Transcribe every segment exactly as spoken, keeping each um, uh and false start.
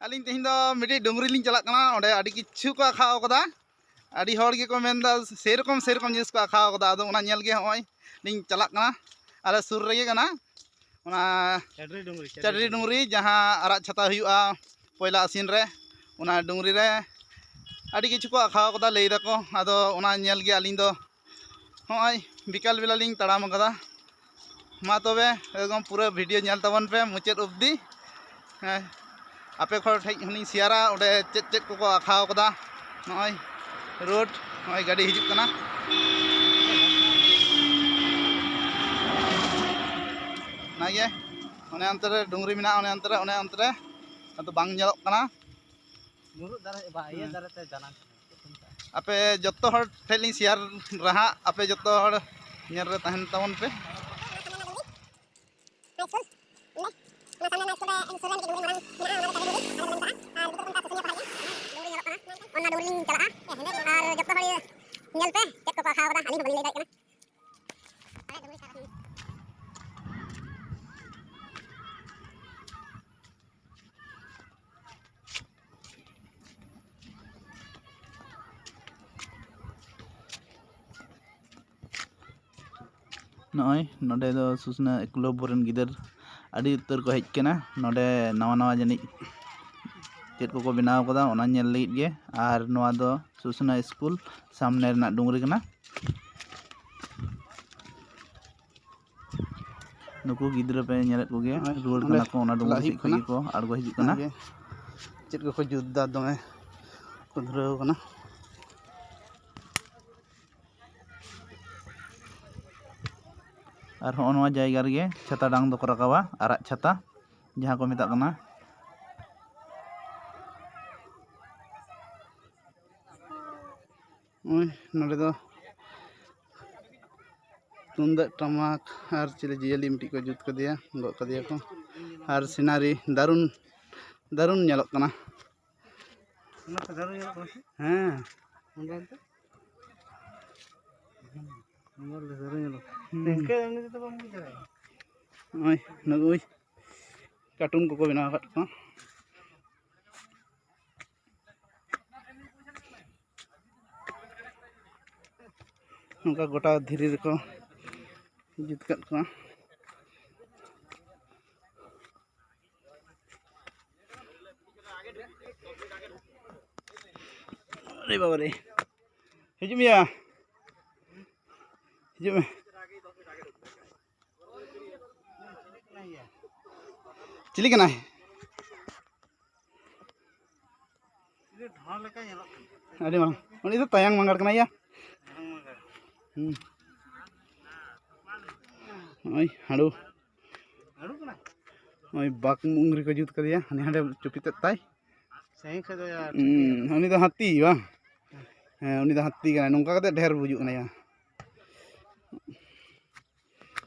ᱟᱹᱞᱤᱧ ᱛᱮᱦᱮᱧ ᱫᱚ ᱢᱤᱫᱴᱤᱡ ᱰᱩᱝᱨᱤ ᱞᱤᱧ ᱪᱟᱞᱟᱜ ᱠᱟᱱᱟ᱾ ᱚᱸᱰᱮ ᱟᱹᱰᱤ ᱠᱤᱪᱷᱩ ᱠᱚ ᱟᱸᱠᱷᱟᱣ ᱠᱟᱫᱟ᱾ ᱟᱹᱰᱤ ᱦᱚᱲ ᱜᱮᱠᱚ ᱢᱮᱱᱫᱟ ᱥᱮᱨᱚᱠᱚᱢ ᱥᱮᱨᱚᱠᱚᱢ ᱡᱤᱱᱤᱥ ᱠᱚ ᱟᱸᱠᱷᱟᱣ ᱠᱟᱫᱟ᱾ ᱟᱫᱚ ᱚᱱᱟ ᱧᱮᱞ ᱜᱮ ᱦᱚᱸᱜᱼᱚᱭ ᱞᱤᱧ ᱪᱟᱞᱟᱜ ᱠᱟᱱᱟ᱾ ᱟᱞᱮ ᱥᱩᱨ ᱨᱮᱜᱮ ᱠᱟᱱᱟ ᱚᱱᱟ ᱪᱟᱰᱨᱤ ᱰᱩᱝᱨᱤ, ᱪᱟᱰᱨᱤ ᱰᱩᱝᱨᱤ, ᱡᱟᱦᱟᱸ ᱟᱨᱟᱜ ᱪᱷᱟᱛᱟ ᱦᱩᱭᱩᱜᱼᱟ ᱯᱚᱭᱞᱟ ᱟᱥᱤᱱ ᱨᱮ᱾ ᱚᱱᱟ ᱰᱩᱝᱨᱤ ᱨᱮ ᱟᱹᱰᱤ ᱠᱤᱪᱷᱩ ᱠᱚ ᱟᱸᱠᱷᱟᱣ ᱠᱟᱫᱟ, ᱞᱟᱹᱭ ᱫᱟᱠᱚ᱾ ᱟᱫᱚ ᱚᱱᱟ ᱧᱮᱞ ᱜᱮ ᱟᱹᱞᱤᱧ ᱫᱚ ᱦᱚᱸᱜᱼᱚᱭ ᱵᱤᱠᱟᱞ ᱵᱮᱞᱟ ᱞᱤᱧ ᱛᱟᱲᱟᱢ ᱟᱠᱟᱫᱟ᱾ ᱢᱟ ᱛᱚᱵᱮ ᱮᱠᱫᱚᱢ ᱯᱩᱨᱟᱹ ᱵᱷᱤᱰᱤᱭᱳ ᱧᱮᱞ ᱛᱟᱵᱚᱱ ᱯᱮ ᱢᱩᱪᱟᱹᱫ ᱚᱵᱫᱤ᱾ ᱦᱮᱸ, ᱟᱯᱮ ᱠᱚ ᱴᱷᱮᱡ ᱦᱚᱸᱞᱤᱧ ᱥᱮᱭᱟᱨᱟ ᱚᱸᱰᱮ ᱪᱮᱫ ᱪᱮᱫ ᱠᱚᱠᱚ ᱟᱸᱠᱷᱟᱣ ᱠᱟᱫᱟ᱾ ᱱᱚᱜᱼᱚᱭ ᱨᱳᱰ, ᱱᱚᱜᱼᱚᱭ ᱜᱟᱹᱰᱤ ᱦᱤᱡᱩᱜ ᱠᱟᱱᱟ᱾ ᱚᱱᱟᱜᱮ, ᱚᱱᱮ ᱚᱱᱛᱮ ᱨᱮ ᱰᱩᱝᱨᱤ ᱢᱮᱱᱟᱜᱼᱟ, ᱚᱱᱮ ᱚᱱᱛᱮ ᱨᱮ, ᱚᱱᱮ ᱚᱱᱛᱮ ᱨᱮ᱾ ᱟᱫᱚ ᱵᱟᱝ ᱧᱮᱞᱚᱜ ᱠᱟᱱᱟ᱾ ᱢᱩᱨᱩᱫ ᱫᱟᱨᱮ, ᱵᱟ, ᱤᱭᱟᱹ ᱦᱮᱸ᱾ ᱫᱟᱨᱮ ᱛᱮ ᱫᱟᱱᱟᱝ ᱠᱟᱱᱟ᱾ ᱪᱮᱫ ᱠᱚ ᱢᱮᱛᱟᱜᱼᱟ? ᱟᱯᱮ ᱡᱚᱛᱚ ᱦᱚᱲ ᱴᱷᱮᱱ ᱞᱤᱧ ᱥᱮᱭᱟᱨ ᱨᱟᱦᱟᱜ, ᱟᱯᱮ ᱡᱚᱛᱚ ᱦᱚᱲ ᱧᱮᱞ ᱨᱮ ᱛᱟᱦᱮᱱ ᱛᱟᱵᱚᱱ ᱯᱮ᱾ ᱦᱟᱭ ᱥᱠᱩᱞ, ᱚᱸᱰᱮ, ᱚᱱᱟ ᱥᱟᱢᱱᱮ ᱨᱮᱱᱟᱜ ᱥᱠᱩᱞ ᱨᱮ ᱥᱩᱨ ᱨᱮ ᱢᱤᱫᱴᱮᱡ ᱰᱩᱝᱨᱤ ᱢᱟᱨᱟᱝ ᱢᱮᱱᱟᱜᱼᱟ, ᱚᱱᱟ ᱫᱚ ᱪᱟᱹᱰᱨᱤ ᱰᱩᱝᱨᱤ, ᱟᱞᱮ ᱫᱚᱞᱮ ᱢᱮᱛᱟᱜᱼᱟ᱾ ᱟᱨ ᱡᱚᱛᱚ ᱠᱷᱚᱱ ᱥᱩᱥᱩᱱᱤᱭᱟᱹ ᱯᱟᱦᱟᱲ ᱜᱮ᱾ ᱰᱩᱝᱨᱤ ᱧᱮᱞᱚᱜ ᱠᱟᱱᱟ, ᱚᱱᱟ ᱰᱩᱝᱨᱤ ᱞᱤᱧ ᱪᱟᱞᱟᱜᱼᱟ᱾ ᱟᱨ ᱡᱚᱛᱚ ᱦᱚᱲ ᱧᱮᱞ ᱯᱮ ᱪᱮᱫ ᱠᱚᱠᱚ ᱟᱸᱠᱷᱟᱣ ᱠᱟᱫᱟ, ᱟᱹᱞᱤᱧ ᱦᱚᱸ ᱵᱟᱹᱞᱤᱧ ᱞᱟᱹᱭ ᱫᱟᱲᱮᱭᱟᱜ ᱠᱟᱱᱟ᱾ ᱱᱚᱜᱼᱚᱭ ᱱᱚᱰᱮ ᱫᱚ ᱥᱩᱥᱱᱟ ᱮᱠᱞᱚᱵᱽ ᱨᱮᱱ ᱜᱤᱫᱟᱹᱨ ᱟᱹᱰᱤ ᱩᱛᱟᱹᱨ ᱠᱚ ᱦᱮᱡ ᱠᱟᱱᱟ᱾ ᱱᱚᱰᱮ ᱱᱟᱣᱟ ᱱᱟᱣᱟ ᱡᱟᱹᱱᱤᱡ ᱪᱮᱫ ᱠᱚᱠᱚ ᱵᱮᱱᱟᱣ ᱠᱟᱫᱟ, ᱚᱱᱟ ᱧᱮᱞ ᱞᱟᱹᱜᱤᱫ ᱜᱮ᱾ ᱟᱨ ᱱᱚᱣᱟ ᱫᱚ ᱥᱩᱥᱱᱟ ᱥᱠᱩᱞ ᱥᱟᱢᱱᱮ ᱨᱮᱱᱟᱜ ᱰᱩᱝᱨᱤ ᱠᱟᱱᱟ᱾ ᱱᱩᱠᱩ ᱜᱤᱫᱽᱨᱟᱹ ᱯᱮ ᱧᱮᱞᱮᱫ ᱠᱚᱜᱮᱭᱟ, ᱱᱚᱜᱼᱚᱭ ᱨᱩᱣᱟᱹᱲ ᱱᱚᱰᱮ ᱠᱟᱱᱟ ᱠᱚ, ᱚᱱᱟ ᱰᱩᱝᱨᱤ ᱪᱟᱞᱟᱜ ᱥᱮᱫ ᱦᱩᱭᱩᱜ ᱠᱷᱚᱱ ᱠᱟᱱᱟ᱾ ᱜᱮᱠᱚ ᱟᱬᱜᱚ ᱦᱤᱡᱩᱜ ᱠᱟᱱᱟ᱾ ᱚᱱᱟᱜᱮ ᱪᱮᱫ ᱠᱚᱠᱚ ᱡᱩᱛ ᱫᱟ, ᱫᱚᱢᱮ ᱠᱚ ᱫᱷᱩᱨᱟᱹᱣ ᱠᱟᱱᱟ᱾ ᱟᱨ ᱦᱚᱸᱜᱼᱚ ᱱᱚᱣᱟ ᱡᱟᱭᱜᱟ ᱨᱮᱜᱮ ᱪᱷᱟᱛᱟ ᱰᱟᱝ ᱫᱚᱠᱚ ᱨᱟᱠᱟᱵᱟ, ᱟᱨᱟᱜ ᱪᱷᱟᱛᱟ ᱡᱟᱦᱟᱸ ᱠᱚ ᱢᱮᱛᱟᱜ ᱠᱟᱱᱟ᱾ ᱱᱚᱜᱼᱚᱭ ᱱᱚᱰᱮ ᱫᱚ ᱛᱩᱢᱫᱟᱜ ᱴᱟᱢᱟᱠ ᱟᱨ ᱪᱤᱞᱤ ᱡᱤᱭᱟᱹᱞᱤ ᱢᱤᱫᱴᱤᱡ ᱠᱚ ᱡᱩᱛ ᱠᱟᱫᱮᱭᱟ, ᱜᱚᱜ ᱠᱟᱫᱮᱭᱟ ᱠᱚ᱾ ᱟᱨ ᱥᱤᱱᱟᱨᱤ ᱫᱟᱨᱩᱱ, ᱫᱟᱨᱩᱱ ᱧᱮᱞᱚᱜ ᱠᱟᱱᱟ᱾ ᱚᱱᱟ ᱠᱚ ᱫᱟᱨᱩᱱ ᱧᱮᱞᱚᱜ ᱠᱟᱱᱟ ᱥᱮ? ᱦᱮᱸ᱾ ᱚᱱᱟ ᱫᱚ? ᱚᱱᱟ ᱫᱚ ᱫᱟᱨᱩᱱ ᱧᱮᱞᱚᱜ ᱠᱟᱱᱟ᱾ ᱦᱩᱸ᱾ ᱱᱤᱝᱠᱟᱹ ᱮᱢᱱᱤ ᱛᱮᱫᱚ ᱵᱟᱢ ᱵᱩᱡᱽ ᱫᱟᱲᱮᱭᱟᱜᱼᱟ᱾ ᱱᱚᱜᱼᱚᱭ, ᱱᱚᱜᱼᱚᱭ ᱠᱟᱨᱴᱩᱱ ᱠᱚᱠᱚ ᱵᱮᱱᱟᱣ ᱟᱠᱟᱫ ᱠᱚᱣᱟ᱾ ᱱᱚᱝᱠᱟ ᱜᱚᱴᱟ ᱫᱷᱤᱨᱤ ᱨᱮᱠᱚ ᱡᱩᱛ ᱠᱟᱫ ᱠᱚᱣᱟ᱾ ᱟᱨᱮ ᱵᱟᱵᱟ ᱨᱮ, ᱦᱤᱡᱩᱜ ᱢᱮᱭᱟ, ᱦᱤᱡᱩᱜ ᱢᱮ᱾ ᱪᱤᱞᱤ ᱠᱟᱱᱟᱭ? ᱰᱷᱚᱸ ᱞᱮᱠᱟ ᱧᱮᱞᱚᱜ ᱠᱟᱱᱟ᱾ ᱟᱹᱰᱤ ᱢᱟᱨᱟᱝ᱾ ᱩᱱᱤ ᱫᱚ ᱛᱟᱭᱟᱝ ᱢᱟᱸᱜᱟᱲ ᱠᱟᱱᱟᱭ ᱭᱟ᱾ ᱛᱟᱭᱟᱝ ᱢᱟᱸᱜᱟᱲ᱾ ᱦᱩᱸ᱾ ᱱᱚᱜᱼᱚᱭ ᱦᱟᱹᱲᱩ᱾ ᱦᱟᱹᱲᱩ ᱠᱟᱱᱟ? ᱱᱚᱜᱼᱚᱭ ᱵᱟᱜᱽ ᱢᱩᱝᱨᱤ ᱠᱚ ᱡᱩᱛ ᱠᱟᱫᱮᱭᱟ᱾ ᱦᱟᱱᱮ ᱦᱟᱸᱰᱮ ᱪᱩᱯᱤ ᱛᱮᱫ ᱛᱟᱭ᱾ ᱥᱟᱺᱜᱤᱧ ᱠᱷᱚᱡ ᱫᱚ ᱭᱟ, ᱴᱷᱤᱠ ᱜᱮᱭᱟ᱾ ᱦᱩᱸ, ᱩᱱᱤ ᱫᱚ ᱦᱟᱹᱛᱤ ᱵᱟᱝ? ᱦᱮᱸ, ᱩᱱᱤ ᱫᱚ ᱦᱟᱹᱛᱤ ᱠᱟᱱᱟᱭ᱾ ᱱᱚᱝᱠᱟ ᱠᱟᱛᱮ ᱰᱷᱮᱨ ᱵᱩᱡᱩᱜ ᱠᱟᱱᱟ ᱭᱟ᱾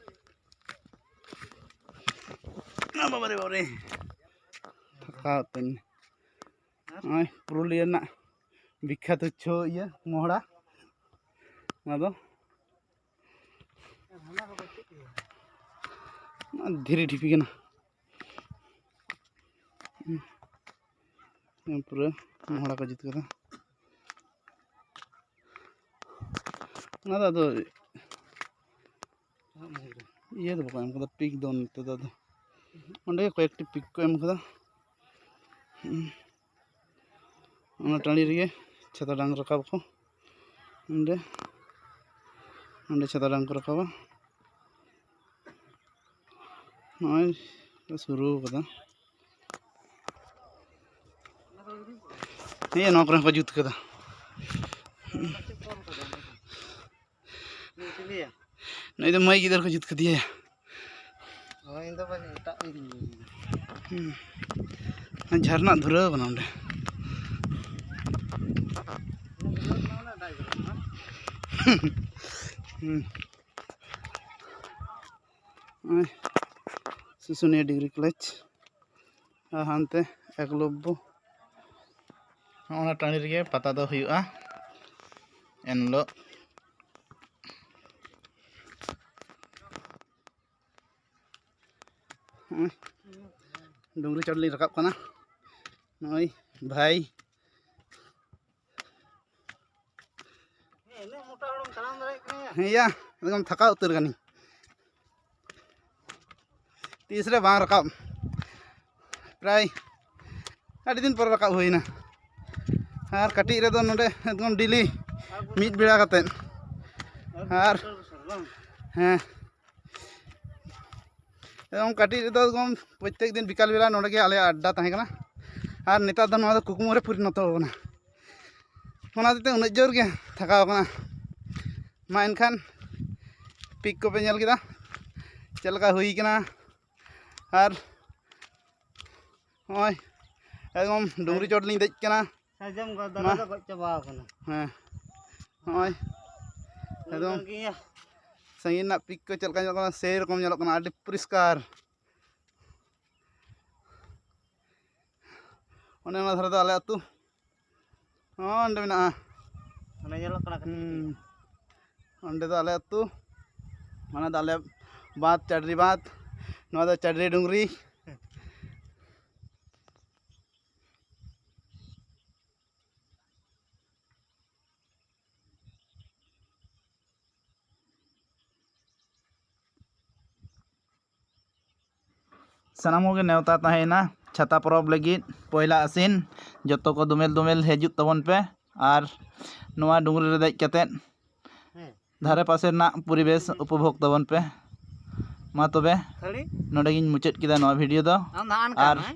ᱟ, ᱵᱟᱵᱟᱨᱮ, ᱵᱟᱵᱟᱨᱮ᱾ ᱛᱷᱟᱠᱟᱣ ᱩᱛᱟᱹᱨ ᱮᱱᱟ᱾ ᱱᱚᱜᱼᱚᱭ ᱯᱩᱨᱩᱞᱤᱭᱟᱹ ᱨᱮᱱᱟᱜ ᱵᱤᱠᱠᱷᱟᱛ ᱩᱪᱪᱷᱚ ᱤᱭᱟᱹ ᱢᱚᱦᱲᱟ᱾ ᱚᱱᱟ ᱫᱚ ᱫᱷᱤᱨᱤ ᱰᱷᱤᱯᱤ ᱠᱟᱱᱟ᱾ ᱯᱩᱨᱟᱹ ᱢᱚᱦᱲᱟ ᱠᱚ ᱡᱩᱛ ᱠᱟᱫᱟ᱾ ᱚᱱᱟ ᱫᱚ ᱟᱫᱚ ᱤᱭᱟᱹ ᱫᱚ ᱵᱟᱠᱚ ᱮᱢ ᱠᱟᱫᱟ, ᱯᱤᱠ ᱫᱚ ᱱᱚᱛᱮ ᱫᱚ ᱟᱫᱚ ᱚᱸᱰᱮ ᱜᱮ ᱠᱚᱭᱮᱠᱴᱤ ᱯᱤᱠ ᱠᱚ ᱮᱢ ᱠᱟᱫᱟ᱾ ᱚᱱᱟ ᱴᱟᱺᱰᱤ ᱨᱮᱜᱮ ᱪᱷᱟᱛᱟ ᱰᱟᱝ ᱨᱟᱠᱟᱵ ᱟᱠᱚ᱾ ᱚᱸᱰᱮ, ᱚᱸᱰᱮ ᱪᱷᱟᱛᱟ ᱰᱟᱝ ᱠᱚ ᱨᱟᱠᱟᱵᱟ᱾ ᱱᱚᱜᱼᱚᱭ ᱠᱚ ᱥᱩᱨᱩ ᱠᱟᱫᱟ᱾ ᱦᱮᱸ, ᱱᱚᱣᱟ ᱠᱚᱨᱮ ᱦᱚᱸᱠᱚ ᱡᱩᱛ ᱠᱟᱫᱟ᱾ ᱱᱩᱭ ᱫᱚ ᱢᱟᱹᱭ ᱜᱤᱫᱟᱹᱨ ᱠᱚ ᱡᱩᱛ ᱠᱟᱫᱮᱭᱟ᱾ ᱦᱳᱭ, ᱤᱧ ᱫᱚ ᱵᱟᱹᱧ ᱮᱴᱟᱜ ᱤᱧ ᱦᱩᱸ᱾ ᱡᱷᱟᱨᱱᱟ ᱫᱷᱩᱨᱟᱹᱣ ᱠᱟᱱᱟ ᱚᱸᱰᱮ᱾ ᱦᱩᱸ᱾ ᱱᱚᱜᱼᱚᱭ ᱥᱩᱥᱩᱱᱤᱭᱟᱹ ᱰᱤᱜᱽᱨᱤ ᱠᱚᱞᱮᱡᱽ᱾ ᱟᱨ ᱦᱟᱱᱛᱮ ᱮᱠᱞᱚᱵᱽᱵᱚ᱾ ᱱᱚᱜᱼᱚ ᱱᱟ ᱴᱟᱺᱰᱤ ᱨᱮᱜᱮ ᱯᱟᱛᱟ ᱫᱚ ᱦᱩᱭᱩᱜᱼᱟ ᱮᱱᱦᱤᱞᱳᱜ᱾ ᱱᱚᱜᱼᱚᱭ ᱰᱩᱝᱨᱤ ᱪᱚᱴ ᱞᱤᱧ ᱨᱟᱠᱟᱵ ᱠᱟᱱᱟ᱾ ᱱᱚᱜᱼᱚᱭ ᱵᱷᱟᱭ᱾ ᱤᱱᱟᱹᱜ ᱢᱚᱴᱟ ᱦᱚᱲᱮᱢ ᱛᱟᱲᱟᱢ ᱫᱟᱲᱮᱭᱟᱜ ᱠᱟᱱᱟ? ᱦᱮᱸᱭᱟ, ᱮᱠᱫᱚᱢ ᱛᱷᱟᱠᱟᱣ ᱩᱛᱟᱹᱨ ᱠᱟᱹᱱᱟᱹᱧ᱾ ᱛᱤᱥ ᱨᱮ ᱵᱟᱝ ᱨᱟᱠᱟᱵ, ᱯᱨᱟᱭ ᱟᱹᱰᱤ ᱫᱤᱱ ᱯᱚᱨᱮ ᱨᱟᱠᱟᱵ ᱦᱩᱭᱱᱟ᱾ ᱟᱨ ᱠᱟᱹᱴᱤᱡ ᱨᱮᱫᱚ ᱱᱚᱰᱮ ᱮᱠᱫᱚᱢ ᱰᱮᱞᱤ ᱢᱤᱫ ᱵᱮᱲᱟ ᱠᱟᱛᱮᱫ᱾ ᱟᱨ ᱦᱮᱸ, ᱮᱠᱫᱚᱢ ᱠᱟᱹᱴᱤᱡ ᱨᱮᱫᱚ ᱮᱠᱫᱚᱢ ᱯᱨᱚᱛᱛᱮᱠ ᱫᱤᱱ ᱵᱤᱠᱟᱞ ᱵᱮᱲᱟ ᱱᱚᱰᱮ ᱜᱮ ᱟᱞᱮᱭᱟᱜ ᱟᱰᱰᱟ ᱛᱟᱦᱮᱸ ᱠᱟᱱᱟ᱾ ᱟᱨ ᱱᱮᱛᱟᱨ ᱫᱚ ᱱᱚᱣᱟ ᱫᱚ ᱠᱩᱠᱢᱩ ᱨᱮ ᱯᱚᱨᱤᱱᱚᱛᱚ ᱟᱠᱟᱱᱟ᱾ ᱚᱱᱟ ᱦᱚᱛᱮᱡ ᱛᱮ ᱩᱱᱟᱹᱜ ᱡᱳᱨ ᱜᱮ ᱛᱷᱟᱠᱟᱣ ᱟᱠᱟᱱᱟ᱾ ᱢᱟ ᱮᱱᱠᱷᱟᱱ ᱯᱤᱠ ᱠᱚᱯᱮ ᱧᱮᱞ ᱠᱮᱫᱟ, ᱪᱮᱫ ᱞᱮᱠᱟ ᱦᱩᱭ ᱠᱟᱱᱟ᱾ ᱟᱨ ᱱᱚᱜᱼᱚᱭ ᱮᱠᱫᱚᱢ ᱰᱩᱝᱨᱤ ᱪᱚᱴ ᱞᱤᱧ ᱫᱮᱡ ᱠᱟᱱᱟ᱾ ᱥᱟᱨᱡᱚᱢ ᱜᱚ-, ᱫᱟᱨᱮ ᱢᱟ᱾ ᱫᱚ ᱜᱚᱡ ᱪᱟᱵᱟᱣ ᱠᱟᱱᱟ᱾ ᱦᱮᱸ, ᱱᱚᱜᱼᱚᱭ ᱮᱠᱫᱚᱢ ᱜᱮᱭᱟ᱾ ᱥᱟᱺᱜᱤᱧ ᱨᱮᱱᱟᱜ ᱯᱤᱠ ᱠᱚ ᱪᱮᱫ ᱞᱮᱠᱟ ᱧᱮᱞᱚᱜ ᱠᱟᱱᱟ, ᱥᱮᱭ ᱨᱚᱠᱚᱢ ᱧᱮᱞᱚᱜ ᱠᱟᱱᱟ, ᱟᱹᱰᱤ ᱯᱚᱨᱤᱥᱠᱟᱨ᱾ ᱚᱱᱮ ᱚᱱᱟ ᱫᱷᱟᱨᱮ ᱫᱚ ᱟᱞᱮ ᱟᱹᱛᱩ᱾ ᱦᱚᱸ, ᱚᱸᱰᱮ ᱢᱮᱱᱟᱜᱼᱟ᱾ ᱚᱸᱰᱮ ᱧᱮᱞᱚᱜ ᱠᱟᱱᱟ ᱠᱟᱹᱴᱤᱡ᱾ ᱦᱩᱸ᱾ ᱚᱸᱰᱮ ᱫᱚ ᱟᱞᱮ ᱟᱹᱛᱩ, ᱢᱟᱱᱮ ᱫᱚ ᱟᱞᱮ ᱵᱟᱸᱫᱷ, ᱪᱟᱰᱨᱤ ᱵᱟᱸᱫᱷ, ᱱᱚᱣᱟ ᱫᱚ ᱪᱟᱰᱨᱤ ᱰᱩᱝᱨᱤ᱾ ᱥᱟᱱᱟᱢ ᱠᱚᱜᱮ ᱱᱮᱣᱛᱟ ᱛᱟᱦᱮᱸᱭᱮᱱᱟ ᱪᱷᱟᱛᱟ ᱯᱚᱨᱚᱵᱽ ᱞᱟᱹᱜᱤᱫ ᱯᱚᱭᱞᱟ ᱟᱥᱤᱱ᱾ ᱡᱚᱛᱚ ᱠᱚ ᱫᱚᱢᱮᱞ ᱫᱚᱢᱮᱞ ᱦᱤᱡᱩᱜ ᱛᱟᱵᱚᱱ ᱯᱮ ᱟᱨ ᱱᱚᱣᱟ ᱰᱩᱝᱨᱤ ᱨᱮ ᱫᱮᱡ ᱠᱟᱛᱮᱫ ᱫᱷᱟᱨᱮ ᱯᱟᱥᱮ ᱨᱮᱱᱟᱜ ᱯᱚᱨᱤᱵᱮᱥ ᱩᱯᱚᱵᱷᱳᱜᱽ ᱛᱟᱵᱚᱱ ᱯᱮ᱾ ᱢᱟ ᱛᱚᱵᱮ ᱠᱷᱟᱹᱞᱤ ᱱᱚᱰᱮ ᱜᱤᱧ ᱢᱩᱪᱟᱹᱫ ᱠᱮᱫᱟ ᱱᱚᱣᱟ ᱵᱷᱤᱰᱤᱭᱳ ᱫᱚ᱾ ᱟᱢ ᱫᱚ ᱟᱱ ᱠᱟᱱ ᱟᱨ ᱱᱚᱭ᱾